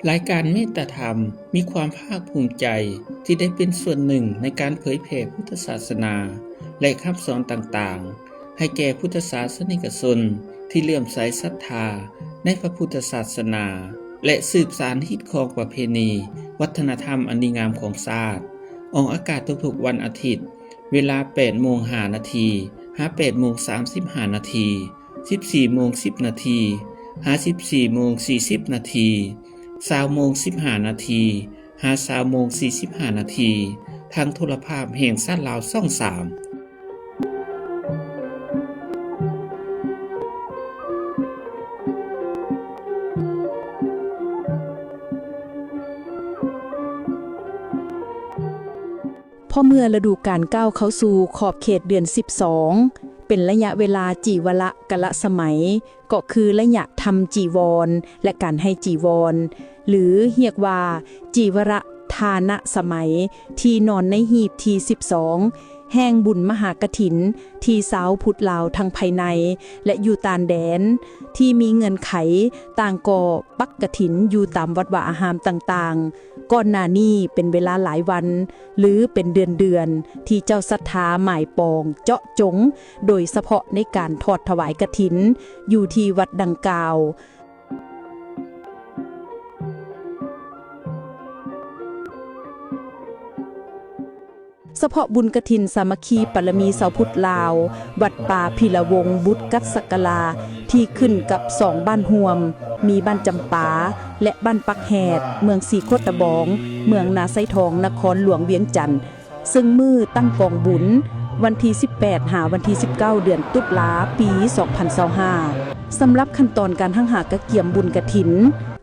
ລາຍການເມດຕາທຳມີຄວາມພາກພູມໃຈທີ່ໄດ້ເປັນສ່ວນໜຶ່ງໃນການເຜີຍແຜ່ພຸດທະສາສະໜາ ແລະ ຄຳສອນຕ່າງໆ ໃຫ້ແກ່ພຸດທະສາສະນິກະຊົນທີ່ເຫຼື້ອມໃສສັດທາໃນພະພຸດທະສາສະໜາ ແລະ ສືບສານຮີດຄອງປະເພນີ ວັດທະນະທຳອັນດີງາມຂອງຊາດ. ອອກອາກາດທຸກໆວັນອາທິດ ເວລາແປດໂມງຫ້ານາທີ ຫາແປດໂມງສາມສິບຫ້ານາທີ, ສິບສີ່ໂມງສິບນາທີ ຫາສິບສີ່ໂມງສີ່ສິບນາທີ, ຊາວໂມງສິບຫ້ານາທີ ຫາຊາວໂມງສີ່ສິບຫ້ານາທີ ທາງໂທລະພາບແຫ່ງຊາດລາວຊ່ອງສາມ. ເພາະເມື່ອລະດູການກ້າວເຂົ້າສູ່ຂອບເຂດເດືອນສິບສອງ ເປັນໄລຍະເວລາຈີວະລະກາລະສະໄໝ ກໍຄືໄລຍະທຳຈີວອນ ແລະ ການໃຫ້ຈີວອນ ຫຼື ຮຽກວ່າ ຈີວະລະທານະສະໄໝ ທີ່ນອນໃນຮີບທີສິບສອງ ແຫ່ງບຸນມະຫາກະຖິນ ທີ່ຊາວພຸດລາວທັງພາຍໃນ ແລະ ຢູ່ຕ່າງແດນ ທີ່ມີເງື່ອນໄຂຕ່າງກໍປັກກະຖິນຢູ່ຕາມວັດວາອາຮາມຕ່າງໆ ກ່ອນໜ້ານີ້ເປັນເວລາຫຼາຍວັນ ຫຼື ເປັນເດືອນໆ ທີ່ເຈົ້າສັດທາໝາຍປອງເຈາະຈົງ ໂດຍສະເພາະໃນການທອດຖວາຍກະຖິນຢູ່ທີ່ວັດດັ່ງກ່າວ. ສະເພາະບຸນກະຖິນສາມັກຄີປາລະມີຊາວພຸດລາວ ວັດປ່າພິລະວົງ ບຸດກັດສັກກະລາ ທີ່ຂຶ້ນກັບສອງບ້ານຮ່ວມ ມີບ້ານຈຳປາ ແລະ ບ້ານປັກແຫດ ເມືອງສີໂຄດຕະບອງ ເມືອງນາໄຊທອງ ນະຄອນຫຼວງວຽງຈັນ ເຊິ່ງມື້ຕັ້ງກອງບຸນ ວັນທີສິບແປດ ຫາວັນທີສິບເກົ້າ ເດືອນຕຸລາ ປີສອງພັນຊາວຫ້າ. ສຳລັບຂັ້ນຕອນການຮັ່ງຫາກະກຽມບຸນກະຖິນ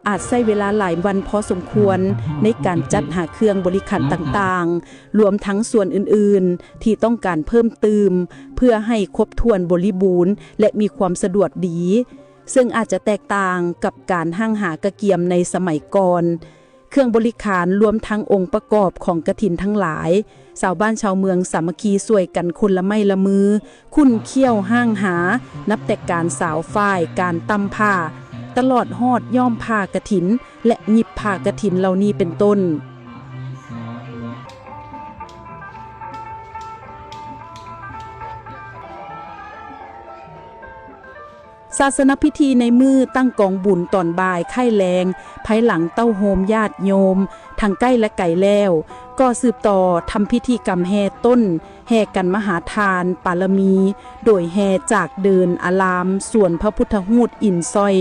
ອາດໃຊ້ເວລາຫຼາຍວັນພໍສົມຄວນໃນການຈັດຫາເຄື່ອງບໍລິຂານຕ່າງໆ ລວມທັງສ່ວນອື່ນໆ ທີ່ຕ້ອງການເພີ່ມຕື່ມ ເພື່ອໃຫ້ຄົບຖ້ວນບໍລິບູນ ແລະ ມີຄວາມສະດວກດີ ເຊິ່ງອາດຈະແຕກຕ່າງກັບການຮັ່ງຫາກະກຽມໃນສະໄໝກ່ອນ. ເຄື່ອງບໍລິຂານລວມທັງອົງປະກອບຂອງກະຖິນທັງຫຼາຍ ຊາວບ້ານຊາວເມືອງສາມັກຄີຊ່ວຍກັນຄົນລະໄມ້ລະມື ຂຸ້ນຂ້ຽວຮ່າງຫາ ນັບແຕ່ການສາວຝ້າຍ, ການຕ່ຳຜ້າ ຕະຫຼອດຮອດຍ້ອມຜ້າກະຖິນ ແລະ ຫຍິບຜ້າກະຖິນເຫຼົ່ານີ້ເປັນຕົ້ນ. ສາສະນະພິທີໃນມື້ຕັ້ງກອງບຸນຕອນບ່າຍຄ້າຍແລງ ພາຍຫຼັງເຕົ້າໂຮມຍາດໂຍມທັງໃກ້ ແລະ ໄກແລ້ວ ກໍສືບຕໍ່ທຳພິທີກຳແຫ່ຕົ້ນ ແຫ່ກັນມະຫາທານປາລະມີ ໂດຍແຫ່ຈາກເດີ່ນອາລາມສວນພະພຸດທະຮູບອິນຊ່ອຍ.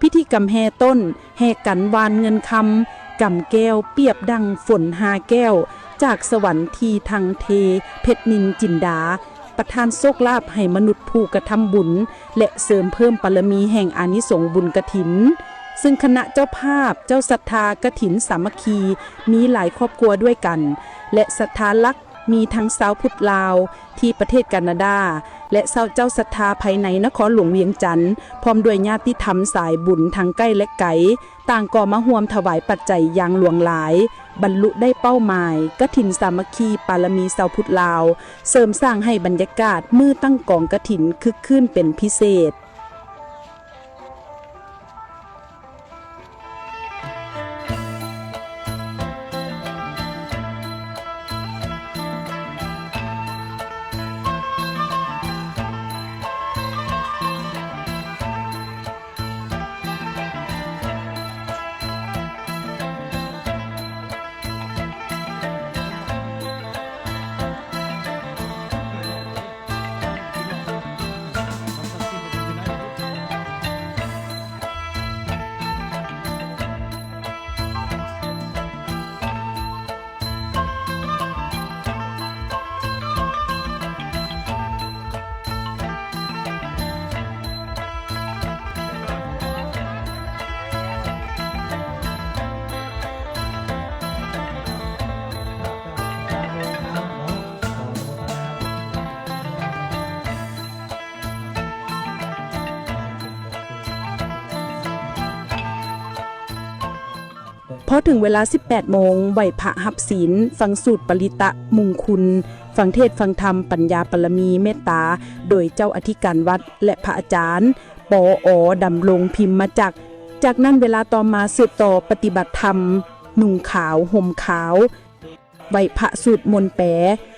ພິທີກຳແຫ່ຕົ້ນ ແຫ່ກັນຫວ່ານເງິນຄຳ ກຳແກ້ວປຽບດັ່ງຝົນຫ້າແກ້ວຈາກສະຫວັນ ທີ່ທັງເທເພັດນິນຈິນດາ ປະທານໂຊກລາບໃຫ້ມະນຸດຜູ້ກະທຳບຸນ ແລະ ເສີມເພີ່ມປາລະມີແຫ່ງອານິສົງບຸນກະຖິນ ເຊິ່ງຄະນະເຈົ້າພາບ ເຈົ້າສັດທາກະຖິນສາມັກຄີ ມີຫຼາຍຄອບຄົວດ້ວຍກັນ ແລະ ສັດທາຫຼັກ ມີທັງຊາວພຸດລາວທີ່ປະເທດການາດາ ແລະ ຊາວເຈົ້າສັດທາພາຍໃນນະຄອນຫຼວງວຽງຈັນ ພ້ອມດ້ວຍຍາດຕິທຳສາຍບຸນທັງໃກ້ ແລະ ໄກ ຕ່າງກໍມາຮ່ວມຖວາຍປັດໄຈຢ່າງຫຼວງຫຼາຍ, ບັນລຸໄດ້ເປົ້າໝາຍ ກະຖິນສາມັກຄີປາລະມີຊາວພຸດລາວ, ເສີມສ້າງໃຫ້ບັນຍາກາດມື້ຕັ້ງກອງກະຖິນຄຶກຄື້ນເປັນພິເສດ. ພໍເຖິງເວລາສິບແປດໂມງ, ໄຫວ້ພະຮັບສິນ, ຟັງສູດປະລິຕະມຸງຄຸນ, ຟັງເທດຟັງທຳ, ປັນຍາບາລະມີ, ເມດຕາ ໂດຍເຈົ້າອະທິການວັດ ແລະ ພະອາຈານ ປອ ດຳລົງ ພິມມະຈັກ. ຈາກນັ້ນເວລາຕໍ່ມາສືບຕໍ່ປະຕິບັດທຳ, ນຸ່ງຂາວ, ຫົ່ມຂາວ, ໄຫວ້ພະສູດມົນແປ,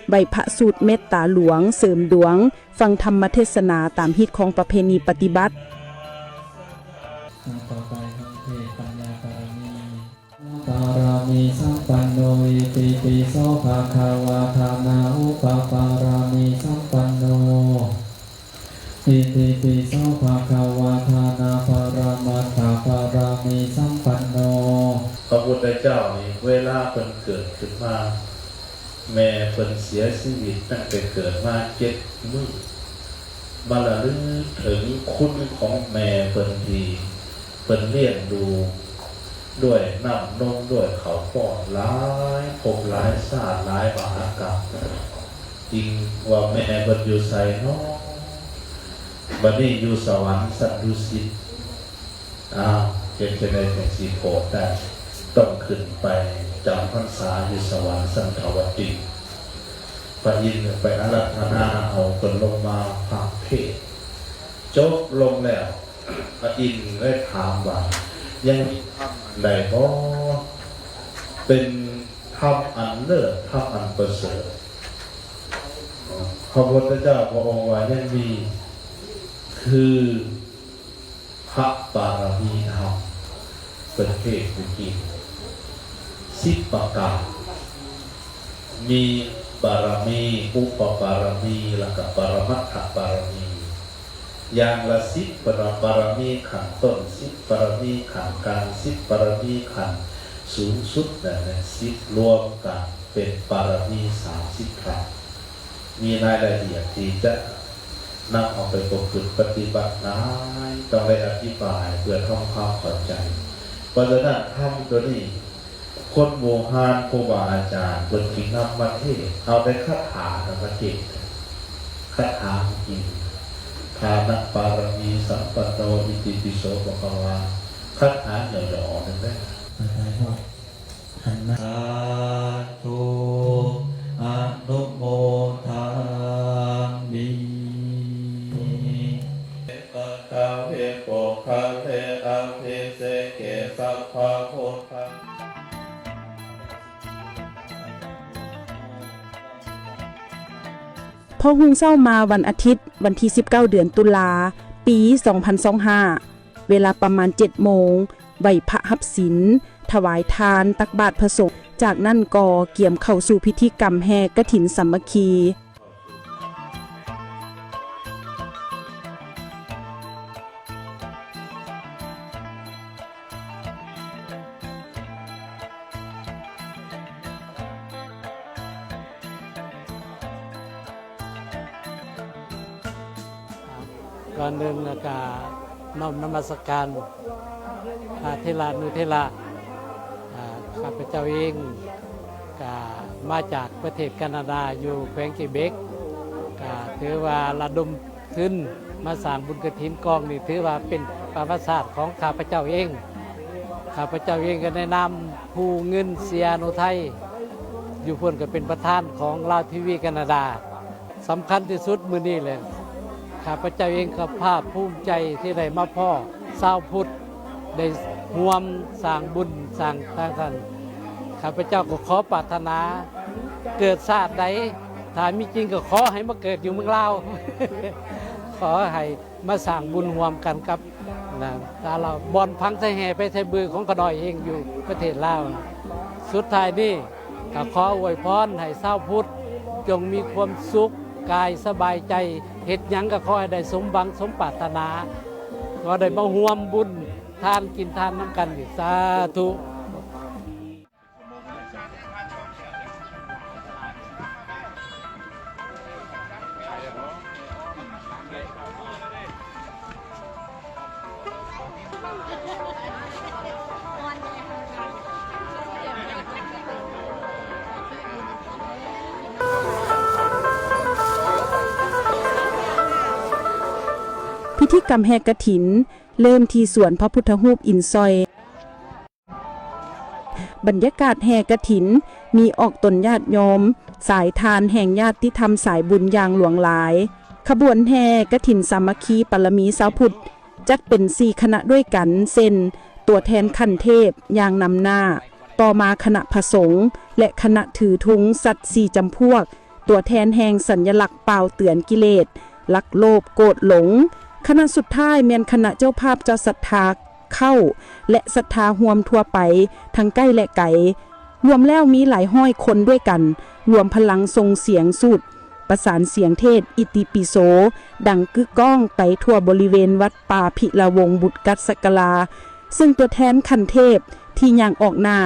ໄຫວ້ພະສູດເມດຕາຫຼວງ, ເສີມດວງ, ຟັງທຳມະເທດສະໜາຕາມຮີດຄອງປະເພນີປະຕິບັດ. ຕໍ່ໄປຟັງເທດປັນຍາບາລະມີ. ປາລະມີສຳປັນໂນ ອິຕິປິໂສພະຄະວາ ທານະອຸປະປາລະມີສຳປັນໂນ ອິຕິປິໂສພະຄະວາ ທານະປະລະມັດຖະປາລະມີສຳປັນໂນ. ພະພຸດທະເຈົ້ານີ້ ເວລາເພິ່ນເກີດຂຶ້ນມາ ແມ່ເພິ່ນເສຍຊີວິດຕັ້ງແຕ່ເກີດມາເຈັດມື້ ມາລະລຶກເຖິງຄຸນຂອງແມ່ເພິ່ນທີ່ເພິ່ນລ້ຽງດູດ້ວຍນ້ຳນົມ ດ້ວຍເຂົ້າປ້ອນ ຫຼາຍພົບຫຼາຍຊາດ ຫຼາຍມະຫາກັບ ຈຶ່ງວ່າແມ່ເພິ່ນຢູ່ໃສເນາະ? ບັດນີ້ຢູ່ສະຫວັນຊັ້ນດຸສິດ. ອ້າວ ເຮັດຈັ່ງໃດຈັ່ງຊິໂປດໄດ້? ຕ້ອງຂຶ້ນໄປຈຳພັນສາຢູ່ສະຫວັນຊັ້ນທະວະຕີ. ພະອິນໄປອາລາທະນາເອົາເພິ່ນລົງມາພາກເທດ. ຈົບລົງແລ້ວ ພະອິນໄດ້ຖາມວ່າ ຍັງມີທຳອັນໃດບໍ່? ເປັນທຳອັນເລີດ ທຳອັນປະເສີດ. ພະພຸດທະເຈົ້າພະອົງວ່າ ຍັງມີ ຄື ພະບາລະມີທຳ ເພິ່ນເທດເມື່ອກີ້ ສິບປະການ ມີບາລະມີ ອຸປະບາລະມີ ແລ້ວກະປະລະມັດຖະບາລະມີ ຢ່າງລະສິບ ເພິ່ນວ່າ ບາລະມີຂັ້ນຕົ້ນ ສິບບາລະມີຂັ້ນກາງ ສິບບາລະມີຂັ້ນສູງສຸດ ນັ້ນແຫຼະ ສິບລວມກັນເປັນບາລະມີສາມສິບທັບ. ມີລາຍລະອຽດທີ່ຈະນຳເອົາໄປປະພຶດປະຕິບັດຫຼາຍ ຕ້ອງໄດ້ອະທິບາຍເພື່ອທຳຄວາມເຂົ້າໃຈ. ເພາະສະນັ້ນ ທຳໂຕນີ້ ຄົນບູຮານ ຄູບາອາຈານເພິ່ນຈຶ່ງນຳມາເທດ ເອົາແຕ່ຄາຖານຳມາເທດ ຄາຖາຈີນ ທານະປາລະມີສຳປັນໂນ ອິຕິປິໂສພະຄະວາ ຄາຖາຫຍໍ້ໆ ນັ້ນແຫຼະ. ສາທຸ ອະນຸໂມທາມິ ເມຕຕາວິປຸກຄະເລ ອະພິເສເກ ສັບພະພຸດທະ ພໍຮຸ່ງເຊົ້າມາວັນອາທິດ ວັນທີສິບເກົ້າ ເດືອນຕຸລາ ປີສອງພັນຊາວຫ້າ ເວລາປະມານເຈັດໂມງ ໄຫວ້ພະຮັບສິນ, ຖວາຍທານ, ຕັກບາດພະສົງ, ຈາກນັ້ນກໍກຽມເຂົ້າສູ່ພິທີກຳແຫ່ກະຖິນສາມັກຄີ. ກ່ອນອື່ນກະນ້ອມນະມັດສະການພະເຖລະນຸເຖລະ. ອາ ຂ້າພະເຈົ້າເອງກະມາຈາກປະເທດການາດາ ຢູ່ແຂວງເກເບັກ ກະຖືວ່າລະດົມທຶນມາສ້າງບຸນກະຖິນກອງນີ້ ຖືວ່າເປັນປະຫວັດສາດຂອງຂ້າພະເຈົ້າເອງ. ຂ້າພະເຈົ້າເອງກະໃນນາມຜູ້ເງິນເຊຍອະນຸໄທ ຢູ່ພຸ້ນກະເປັນປະທານຂອງລາວທີວີການາດາ. ສຳຄັນທີ່ສຸດມື້ນີ້ແຫຼະ ຂ້າພະເຈົ້າເອງກໍພາກພູມໃຈທີ່ໄດ້ມາພໍ້ຊາວພຸດ ໄດ້ຮ່ວມສ້າງບຸນສ້າງທາງນັ້ນ. ຂ້າພະເຈົ້າກໍຂໍປາດຖະໜາ ເກີດຊາດໃດ ຖ້າມີຈິງກໍຂໍໃຫ້ມາເກີດຢູ່ເມືອງລາວ ຂໍໃຫ້ ມາສ້າງບຸນຮ່ວມກັນກັບ ນະ ຕາລາວ ບ່ອນຝັງໄຊແຫ່ໄພໄຊບືຂອງຂ້ານ້ອຍເອງຢູ່ປະເທດລາວ. ສຸດທ້າຍນີ້ກໍຂໍອວຍພອນໃຫ້ຊາວພຸດ ຈົ່ງມີຄວາມສຸກກາຍສະບາຍໃຈ, ເຮັດຫຍັງກໍຂໍໃຫ້ໄດ້ສົມຫວັງສົມປາດຖະໜາ, ຂໍໄດ້ມາຮ່ວມບຸນທານກິນທານນຳກັນອີກ. ສາທຸ. ພິທີກຳແຫ່ກະຖິນ ເລີ່ມທີ່ສວນພະພຸດທະຮູບອິນຊ່ອຍ. ບັນຍາກາດແຫ່ກະຖິນ ມີອອກຕົນຍາດໂຍມ ສາຍທານແຫ່ງຍາດຕິທຳສາຍບຸນຢ່າງຫຼວງຫຼາຍ. ຂະບວນແຫ່ກະຖິນສາມັກຄີປາລະມີຊາວພຸດ ຈັດເປັນສີ່ຄະນະດ້ວຍກັນ ເຊັ່ນ ຕົວແທນຂັ້ນເທບ ຍ່າງນຳໜ້າ, ຕໍ່ມາຄະນະພະສົງ ແລະ ຄະນະຖືທຸງສັດສີ່ຈຳພວກ, ຕົວແທນແຫ່ງສັນຍະລັກປ່າວເຕືອນກິເລດ ລັກໂລບ ໂກດຫຼົງ, ຄະນະສຸດທ້າຍແມ່ນຄະນະເຈົ້າພາບເຈົ້າສັດທາເຂົ້າ ແລະ ສັດທາຮ່ວມທົ່ວໄປ ທັງໃກ້ ແລະ ໄກ, ລວມແລ້ວມີຫຼາຍຮ້ອຍຄົນດ້ວຍກັນ ລວມພະລັງສົ່ງສຽງສູດ ປະສານສຽງເທດອິຕິປິໂສ ດັງກຶກກ້ອງໄປທົ່ວບໍລິເວນວັດປ່າພິລະວົງບຸດກັດສະກະລາ, ເຊິ່ງຕົວແທນຂັ້ນເທບທີ່ຍ່າງອອກໜ້າ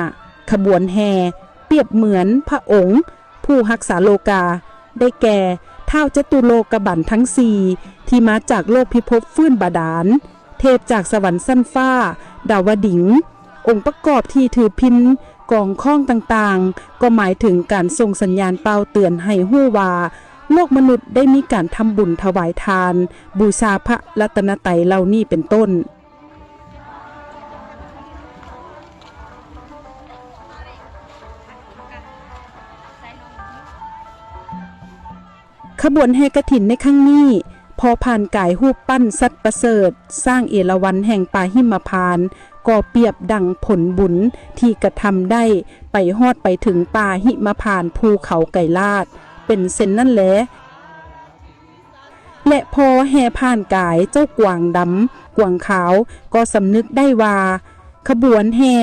ຂະບວນແຫ່ ປຽບເໝືອນພະອົງຜູ້ຮັກສາໂລກາ ໄດ້ແກ່ ທ້າວຈະຕຸໂລກະບັນທັງສີ່ ທີ່ມາຈາກໂລກພິພົບຟື້ນບາດານ, ເທບຈາກສະຫວັນຊັ້ນຟ້າ ດາວະດິງ, ອົງປະກອບທີ່ຖືພິນກອງຄ້ອງຕ່າງໆ ກໍໝາຍເຖິງການສົ່ງສັນຍານປ່າວເຕືອນໃຫ້ຮູ້ວ່າ ໂລກມະນຸດໄດ້ມີການທຳບຸນຖວາຍທານ ບູຊາພະລັດຕະນະໄຕເຫຼົ່ານີ້ເປັນຕົ້ນ. ຂະບວນແຫ່ກະຖິນໃນຄັ້ງນີ້ ພໍຜ່ານກາຍຮູບປັ້ນສັດປະເສີດ ຊ້າງເອລາວັນແຫ່ງປ່າຫິມມະພານ ກໍປຽບດັ່ງຜົນບຸນທີ່ກະທຳໄດ້ໄປຮອດໄປເຖິງປ່າຫິມະພານພູເຂົາໄກລາດ ເປັນເຊັ່ນນັ້ນແລ. ແລະ ພໍແຫ່ຜ່ານກາຍເຈົ້າກວາງດຳ ກວາງຂາວ ກໍສຳນຶກໄດ້ວ່າ ຂະບວນແຫ່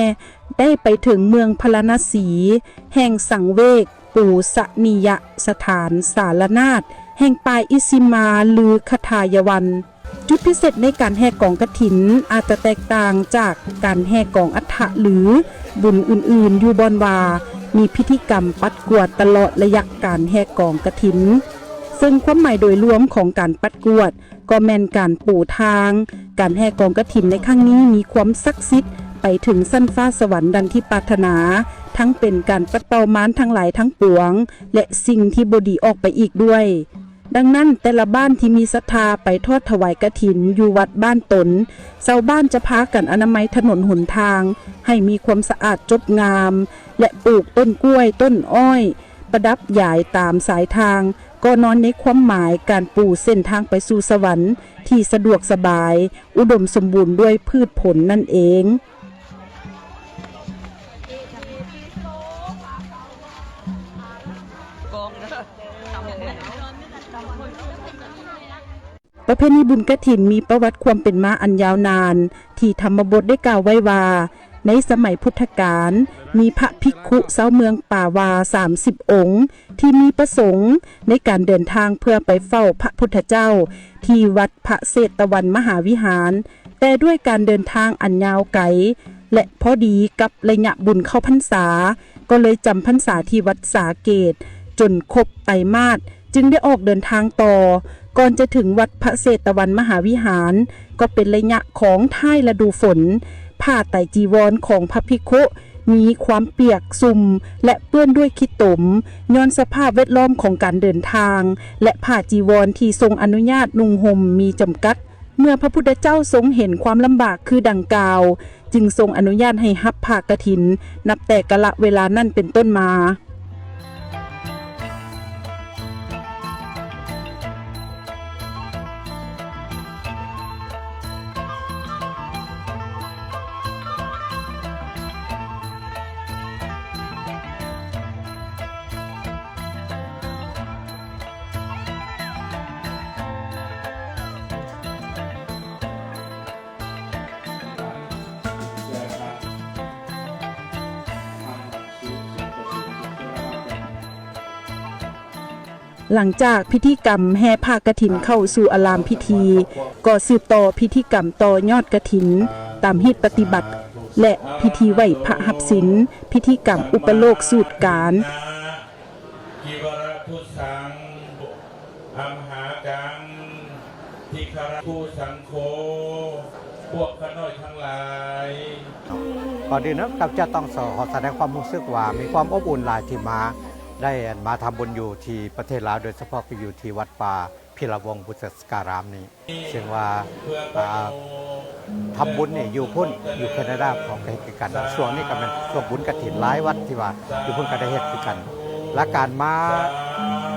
ໄດ້ໄປເຖິງເມືອງພາລານະສີ ແຫ່ງສັງເວກ ປູຊະນິຍະສະຖານສາລະນາດ ແຫ່ງປ່າອິຊິມາ ຫຼື ຄະທາຍະວັນ. ຈຸດພິເສດໃນການແຫ່ກອງກະຖິນອາດຈະແຕກຕ່າງຈາກການແຫ່ກອງອັດຖະ ຫຼື ບຸນອື່ນໆ ຢູ່ບ່ອນວ່າ ມີພິທີກຳປັດກວາດຕະຫຼອດໄລຍະການແຫ່ກອງກະຖິນ, ເຊິ່ງຄວາມໝາຍໂດຍລວມຂອງການປັດກວາດ ກໍແມ່ນການປູທາງ. ການແຫ່ກອງກະຖິນໃນຄັ້ງນີ້ມີຄວາມສັກສິດໄປເຖິງຊັ້ນຟ້າສະຫວັນດັ່ງທີ່ປາດຖະໜາ, ທັງເປັນການປັດເປົ່າມານທັງຫຼາຍທັງປວງ ແລະ ສິ່ງທີ່ບໍ່ດີອອກໄປອີກດ້ວຍ. ດັ່ງນັ້ນ, ແຕ່ລະບ້ານທີ່ມີສັດທາໄປທອດຖວາຍກະຖິນຢູ່ວັດບ້ານຕົນ, ຊາວບ້ານຈະພາກັນອະນາໄມຖະໜົນຫົນທາງໃຫ້ມີຄວາມສະອາດຈົບງາມ ແລະ ປູກຕົ້ນກ້ວຍ, ຕົ້ນອ້ອຍ, ປະດັບຢາຍຕາມສາຍທາງ, ກໍນອນໃນຄວາມໝາຍການປູເສັ້ນທາງໄປສູ່ສະຫວັນທີ່ສະດວກສະບາຍ, ອຸດົມສົມບູນດ້ວຍພືດຜົນນັ້ນເອງ. ປະເພນີບຸນກະຖິນມີປະຫວັດຄວາມເປັນມາອັນຍາວນານ, ທີ່ທຳມະບົດໄດ້ກ່າວໄວ້ວ່າ ໃນສະໄໝພຸດທະການ ມີພະພິກຂຸຊາວເມືອງປ່າວາສາມສິບອົງ ທີ່ມີປະສົງໃນການເດີນທາງເພື່ອໄປເຝົ້າພະພຸດທະເຈົ້າທີ່ວັດພະເຊຕະວັນມະຫາວິຫານ, ແຕ່ດ້ວຍການເດີນທາງອັນຍາວໄກ ແລະ ພໍດີກັບໄລຍະບຸນເຂົ້າພັນສາ, ກໍເລີຍຈຳພັນສາທີ່ວັດສາເກດຈົນຄົບໄຕມາດ, ຈຶ່ງໄດ້ອອກເດີນທາງຕໍ່. ກ່ອນຈະເຖິງວັດພະເຊຕະວັນມະຫາວິຫານ ກໍເປັນໄລຍະຂອງທ້າຍລະດູຝົນ. ຜ້າໄຕຈີວອນຂອງພະພິກຂຸມີຄວາມປຽກຊຸ່ມ ແລະ ເປື້ອນດ້ວຍຂີ້ຕົມ, ຍ້ອນສະພາບແວດລ້ອມຂອງການເດີນທາງ ແລະ ຜ້າຈີວອນທີ່ຊົງອະນຸຍາດນຸ່ງຫົ່ມມີຈຳກັດ. ເມື່ອພະພຸດທະເຈົ້າຊົງເຫັນຄວາມລຳບາກຄືດັ່ງກ່າວ, ຈຶ່ງຊົງອະນຸຍາດໃຫ້ຮັບຜ້າກະຖິນ ນັບແຕ່ກາລະເວລານັ້ນເປັນຕົ້ນມາ. ຫຼັງຈາກພິທີກຳແຫ່ຜ້າກະຖິນເຂົ້າສູ່ອາລາມພິທີ, ກໍສືບຕໍ່ພິທີກຳຕໍ່ຍອດກະຖິນຕາມຮີດປະຕິບັດ ແລະ ພິທີໄຫວ້ພະຮັບສິນ, ພິທີກຳອຸປະໂລກສູດການ. ກິວະລະພຸດສັງ ອັມຫາກັງ ທິຄະລະຄູສັງໂຄ ພວກຂ້ານ້ອຍທັງຫຼາຍ. ກ່ອນອື່ນເນາະ ຂ້າພະເຈົ້າຕ້ອງຂໍສະແດງຄວາມຮູ້ສຶກວ່າມີຄວາມອົບອຸ່ນຫຼາຍທີ່ມາ ໄດ້ມາທຳບຸນຢູ່ທີ່ປະເທດລາວ, ໂດຍສະເພາະກໍຢູ່ທີ່ວັດປ່າ ທີລະວົງ ບຸດສະກາລາມນີ້ ເຊິ່ງວ່າ ອ່າ ທຳບຸນນີ້ຢູ່ພຸ້ນ ຢູ່ແຄນາດາເຂົາກໍເຮັດຄືກັນ. ຊ່ວງນີ້ກໍແມ່ນຊ່ວງບຸນກະຖິນ ຫຼາຍວັດທີ່ວ່າຢູ່ພຸ້ນກໍໄດ້ເຮັດຄືກັນ. ແລະ ການມາ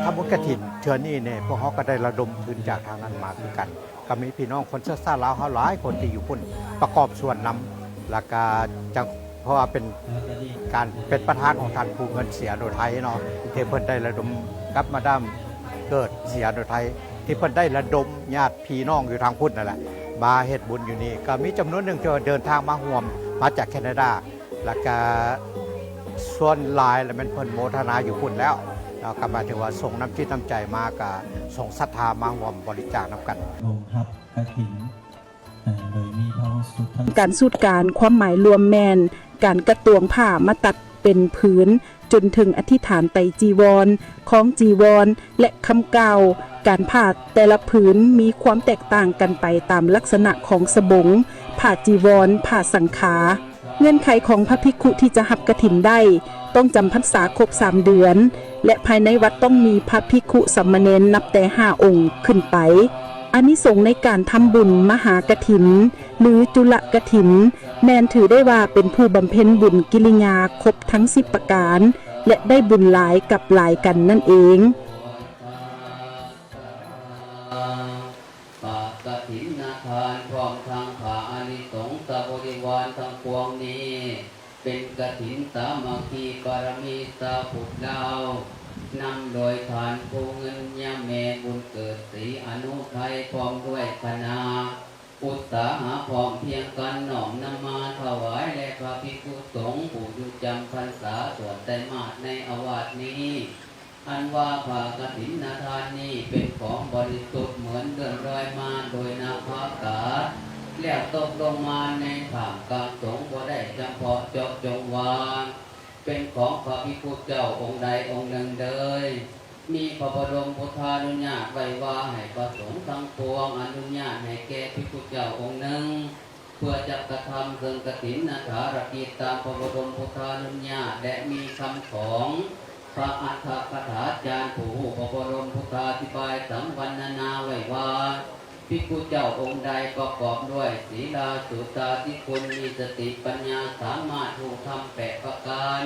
ທຳບຸນກະຖິນເທື່ອນີ້ນີ້ ພວກເຮົາກໍໄດ້ລະດົມທຶນຈາກທາງນັ້ນມາຄືກັນ. ກໍມີພີ່ນ້ອງຄົນເຊື້ອຊາດລາວເຮົາຫຼາຍຄົນທີ່ຢູ່ພຸ້ນປະກອບສ່ວນນຳ ແລ້ວກະຈັ່ງ ເພາະວ່າເປັນການເປັນປະທານຂອງທ່ານຜູ້ເງິນ ສີອະນຸໄທເນາະ ທີ່ເພິ່ນໄດ້ລະດົມກັບມາດາມເກີດ ສີອະນຸໄທ ທີ່ເພິ່ນໄດ້ລະດົມຍາດພີ່ນ້ອງຢູ່ທາງພຸ້ນນັ້ນແຫຼະ ມາເຮັດບຸນຢູ່ນີ້. ກໍມີຈຳນວນໜຶ່ງທີ່ວ່າເດີນທາງມາຮ່ວມ ມາຈາກແຄນາດາ ແລ້ວກະສ່ວນຫຼາຍລະແມ່ນເພິ່ນໂມທະນາຢູ່ພຸ້ນແລ້ວເນາະ ກໍໝາຍເຖິງວ່າສົ່ງນ້ຳຈິດນ້ຳໃຈມາ ກໍສົ່ງສັດທາມາຮ່ວມບໍລິຈາກນຳກັນ. ລົງຮັບກະຖິນ ໂດຍມີພະສຸດທັງ ການສູດການ ຄວາມໝາຍລວມແມ່ນ ການກະຕວງຜ້າມາຕັດເປັນຜືນ ຈົນເຖິງອະທິຖານໄຕຈີວອນ, ຄອງຈີວອນ ແລະ ຄຳກ່າວ. ການຜ້າແຕ່ລະຜືນມີຄວາມແຕກຕ່າງກັນໄປຕາມລັກສະນະຂອງສະບົງ, ຜ້າຈີວອນ, ຜ້າສັງຂາ. ເງື່ອນໄຂຂອງພະພິກຂຸທີ່ຈະຮັບກະຖິນໄດ້ ຕ້ອງຈຳພັນສາຄົບສາມເດືອນ ແລະ ພາຍໃນວັດຕ້ອງມີພະພິກຂຸສາມະເນນນັບແຕ່ຫ້າອົງຂຶ້ນໄປ. ອານິສົງໃນການທຳບຸນມະຫາກະຖິນ ຫຼື ຈຸລະກະຖິນ ແມ່ນຖືໄດ້ວ່າເປັນຜູ້ບຳເພັນບຸນກິລິຍາຄົບທັງສິບປະການ ແລະ ໄດ້ບຸນຫຼາຍກັບຫຼາຍກັນນັ້ນເອງ. ຜ້າກະຖິນນະທານ ພ້ອມທັງຜ້າອານິສົງ ສະບໍລິວານທັງປວງນີ້ ເປັນກະຖິນສາມັກຄີ ປາລະມີຊາວພຸດລາວ ນຳໂດຍທ່ານຜູ້ເງິນ ຍາແມ່ບຸນເກີດ ສີອະນຸໄທ ພ້ອມດ້ວຍຄະນະ ອຸດສາຫະພ້ອມພຽງກັນ ນ້ອມນຳມາຖວາຍແດ່ພະພິກຂຸສົງ ຜູ້ຢູ່ຈຳພັນສາສ່ວນໄຕມາດໃນອາວາດນີ້. ອັນວ່າຜ້າກະຖິນນະທານນີ້ເປັນຂອງບໍລິສຸດ ເໝືອນເລື່ອນລອຍມາໂດຍນະພາອາກາດ ແລ້ວຕົກລົງມາໃນຖ້ຳກາງສົງ ບໍ່ໄດ້ຈຳເພາະເຈາະຈົງວ່າເປັນຂອງພະພິກຂຸເຈົ້າອົງໃດອົງໜຶ່ງເລີຍ. ມີພະບໍລົມພຸດທານຸຍາດໄວ້ວ່າ ໃຫ້ພະສົງທັງປວງອະນຸຍາດໃຫ້ແກ່ພິກຂຸເຈົ້າອົງໜຶ່ງ ເພື່ອຈະກະທຳເຊິ່ງກະຖິນນະພາລະກິດຕາມພະບໍລົມພຸດທານຸຍາດ ແລະ ມີຄຳຂອງພະອັດຖະກະຖາຈານຜູ້ຮູ້ພະບໍລົມພຸດທາທິບາຍສັງວັນນະນາໄວ້ວ່າ ພິກຂຸເຈົ້າອົງໃດປະກອບດ້ວຍສີລາ ສຸຕາທິຄຸນ ມີສະຕິປັນຍາ ສາມາດຮູ້ທຳແປດປະການ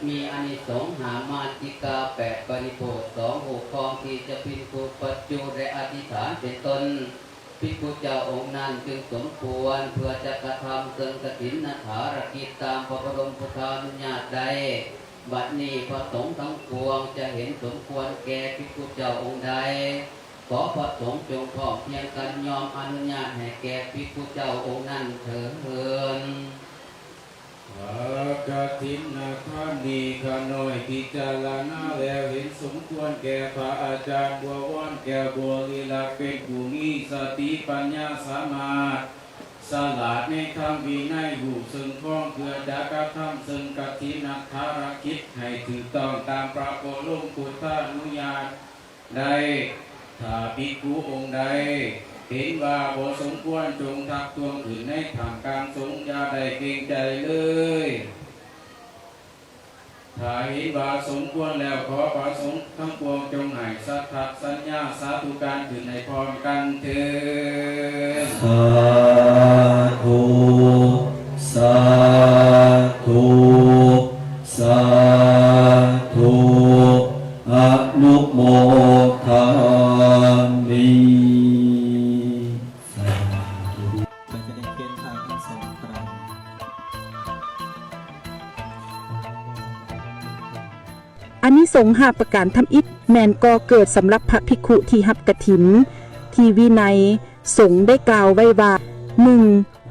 ມີອານິສົງຫ້າ ມາຕິກາແປດ ປະລິໂພດສອງ ຮູ້ຄອງທີ່ຈະພິກຂຸ ປັດຈຸ ແລະ ອະທິຖານເປັນຕົ້ນ ພິກຂຸເຈົ້າອົງນັ້ນຈຶ່ງສົມຄວນເພື່ອຈະກະທຳເຊິ່ງກະຖິນນະພາລະກິດຕາມພະບໍລົມພຸດທານຸຍາດໄດ້. ບັດນີ້ພະສົງທັງປວງຈະເຫັນສົມຄວນແກ່ພິກຂຸເຈົ້າອົງໃດ ຂໍພະສົງຈົ່ງພ້ອມພຽງກັນຍອມອະນຸຍາດໃຫ້ແກ່ພິກຂຸເຈົ້າອົງນັ້ນເທີ້ນ. ຜ້າກະຖິນນະທານນີ້ ຂ້ານ້ອຍພິຈາລະນາແລ້ວເຫັນສົມຄວນແກ່ພະອາຈານບົວວອນ ແກ້ວບົວລີລັກ ເປັນຜູ້ມີສະຕິປັນຍາສາມາດ ສະຫຼາດໃນທຳວິໄນ ຮູ້ເຊິ່ງຄອງ ເພື່ອຈະກະທຳເຊິ່ງກະຖິນນະພາລະກິດໃຫ້ຖືກຕ້ອງຕາມພະບໍລົມພຸດທານຸຍາດ ໄດ້. ຖ້າພິກຂຸອົງໃດເຫັນວ່າບໍ່ສົມຄວນ ຈົ່ງທັກທ້ວງຂຶ້ນໃນທ່າມກາງສົງ ຢ່າໄດ້ເກງໃຈເລີຍ. ຖ້າເຫັນວ່າສົມຄວນແລ້ວ ຂໍພະສົງທັງປວງຈົ່ງໃຫ້ສັດທັດສັນຍາສາທຸການຂຶ້ນໃຫ້ພ້ອມກັນເທີ້ນ. ສາທຸ ສາທຸ ສາທຸ ອະນຸໂມທາມິ. ສາທຸ ກໍຈະໄດ້ປ່ຽນຜ້າທັງສອງຄັ້ງ. ອານິສົງຫ້າປະການທຳອິດ ແມ່ນກໍ່ເກີດສຳລັບພະພິກຂຸທີ່ຮັບກະຖິນ ທີ່ວິໄນສົງໄດ້ກ່າວໄວ້ວ່າ ໜຶ່ງ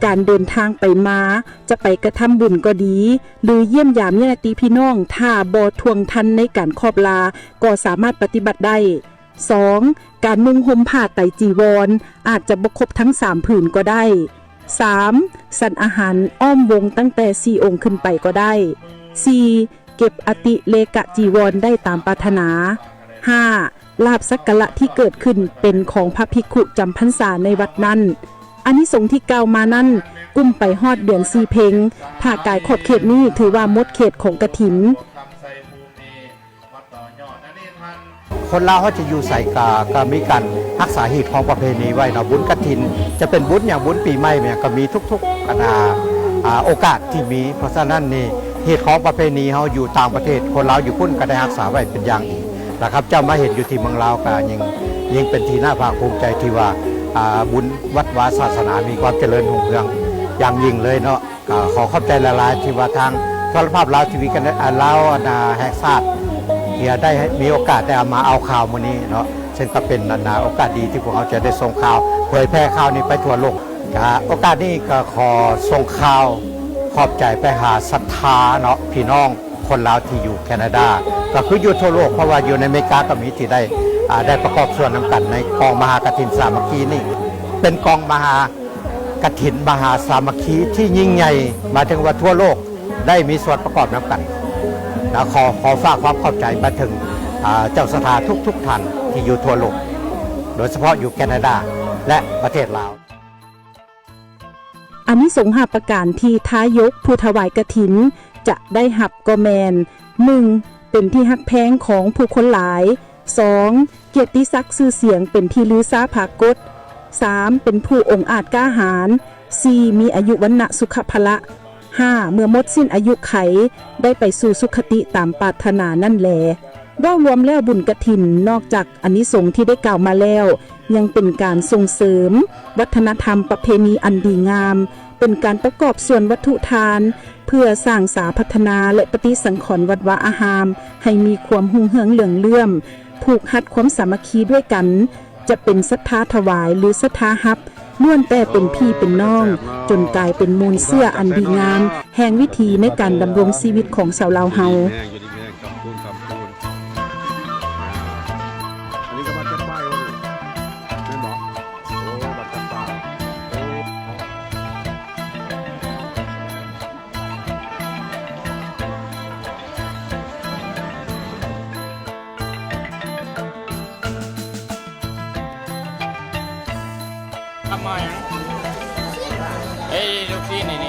ການເດີນທາງໄປມາ ຈະໄປກະທຳບຸນກໍດີ ຫຼື ຢ້ຽມຢາມຍາດຕິພີ່ນ້ອງ ຖ້າບໍ່ທ່ວງທັນໃນການຂອບລາ ກໍສາມາດປະຕິບັດໄດ້. ສອງ ການນຸ່ງຫົ່ມຜ້າໄຕຈີວອນ ອາດຈະບໍ່ຄົບທັງສາມຜືນກໍໄດ້. ສາມ ສັນອາຫານອ້ອມວົງຕັ້ງແຕ່ສີ່ອົງຂຶ້ນໄປກໍໄດ້. ສີ່ ເກັບອະຕິເລກະຈີວອນໄດ້ຕາມປາດຖະໜາ. ຫ້າ ລາບສັກກາລະທີ່ເກີດຂຶ້ນເປັນຂອງພະພິກຂຸຈຳພັນສາໃນວັດນັ້ນ. ອານິສົງທີ່ກ່າວມານັ້ນ ກຸ້ມໄປຮອດເດືອນສີ່ເພັງ. ຖ້າກາຍຂອບເຂດນີ້ ຖືວ່າໝົດເຂດຂອງກະຖິນ. ຄົນລາວເຮົາຈະຢູ່ໃສກະ ກະມີການຮັກສາຮີດຄອງປະເພນີໄວ້ເນາະ. ບຸນກະຖິນ ຈະເປັນບຸນຫຍັງ ບຸນປີໃໝ່ຫຍັງ ກະມີທຸກໆ ອັນ ອາ ອາ ໂອກາດທີ່ມີ. ເພາະສະນັ້ນນີ້ ຮີດຄອງປະເພນີເຮົາຢູ່ຕ່າງປະເທດ ຄົນລາວຢູ່ພຸ້ນກະໄດ້ຮັກສາໄວ້ເປັນຢ່າງດີ. ລະຂ້າພະເຈົ້າມາເຫັນຢູ່ທີ່ເມືອງລາວກະຍິ່ງ ຍິ່ງເປັນທີ່ໜ້າພາກພູມໃຈທີ່ວ່າ ອາ ບຸນວັດວາສາສະໜາມີຄວາມຈະເລີນຮຸ່ງເຮືອງຢ່າງຍິ່ງເລີຍເນາະ. ກະຂໍຂອບໃຈຫຼາຍໆ ທີ່ວ່າທາງໂທລະພາບລາວທີວີກັນ ອາ ລາວ ອັນ ອາ ແຫ່ງຊາດ ທີ່ໄດ້ມີໂອກາດໄດ້ເອົາມາເອົາຂ່າວມື້ນີ້ເນາະ, ເຊິ່ງກະເປັນ ອັນ ອາ ໂອກາດດີທີ່ພວກເຮົາຈະໄດ້ສົ່ງຂ່າວ ເຜີຍແຜ່ຂ່າວນີ້ໄປທົ່ວໂລກ. ກະໂອກາດນີ້ກະຂໍສົ່ງຂ່າວຂອບໃຈໄປຫາສັດທາເນາະ ພີ່ນ້ອງ ຄົນລາວທີ່ຢູ່ແຄນາດາ ກະຄືຢູ່ທົ່ວໂລກ ເພາະວ່າຢູ່ໃນອາເມລິກາກະມີທີ່ໄດ້ ອາ ໄດ້ປະກອບສ່ວນນຳກັນໃນກອງມະຫາກະຖິນສາມັກຄີນີ້. ເປັນກອງມະຫາກະຖິນມະຫາສາມັກຄີທີ່ຍິ່ງໃຫຍ່ ໝາຍເຖິງວ່າທົ່ວໂລກໄດ້ມີສ່ວນປະກອບນຳກັນ. ລະຂໍ ຂໍຝາກຄວາມຂອບໃຈໄປເຖິງ ອາ ເຈົ້າສັດທາທຸກໆທ່ານທີ່ຢູ່ທົ່ວໂລກ ໂດຍສະເພາະຢູ່ແຄນາດາ ແລະ ປະເທດລາວ. ອານິສົງຫ້າປະການທີ່ທາຍົກຜູ້ຖວາຍກະຖິນຈະໄດ້ຮັບກໍແມ່ນ ໜຶ່ງ ເປັນທີ່ຮັກແພງຂອງຜູ້ຄົນຫຼາຍ, ສອງ ກຽດຕິສັກຊື່ສຽງເປັນທີ່ລືຊາຜາກົດ, ສາມ ເປັນຜູ້ອົງອາດກ້າຫານ, ສີ່ ມີອາຍຸວັນນະສຸຂະພະລະ, ຫ້າ ເມື່ອໝົດສິ້ນອາຍຸໄຂ ໄດ້ໄປສູ່ສຸຄະຕິຕາມປາດຖະໜານັ້ນແລ. ເວົ້າລວມແລ້ວ ບຸນກະຖິນນອກຈາກອານິສົງທີ່ໄດ້ກ່າວມາແລ້ວ ຍັງເປັນການສົ່ງເສີມວັດທະນະທຳປະເພນີອັນດີງາມ, ເປັນການປະກອບສ່ວນວັດຖຸທານ ເພື່ອສ້າງສາພັດທະນາ ແລະ ປະຕິສັງຂອນວັດວາອາຮາມໃຫ້ມີຄວາມຮຸ່ງເຮືອງເຫຼືອງເຫຼື້ອມ, ຜູກຮັດຄວາມສາມັກຄີດ້ວຍກັນ, ຈະເປັນສັດທາຖວາຍ ຫຼື ສັດທາຮັບ ລ້ວນແຕ່ເປັນພີ່ເປັນນ້ອງ, ຈົນກາຍເປັນມູນເຊື້ອອັນດີງາມແຫ່ງວິຖີໃນການດຳລົງຊີວິດຂອງຊາວລາວເຮົາ. ອັນນີ້ກະມາຈາກປ້າຍບໍ່ນີ້ ແມ່ນບໍ່? ໂອ້ ມາຈາກປ້າຍ. ທຳມາຫຍັງ? ເອີຍ ລູກຊີ້ນນີ້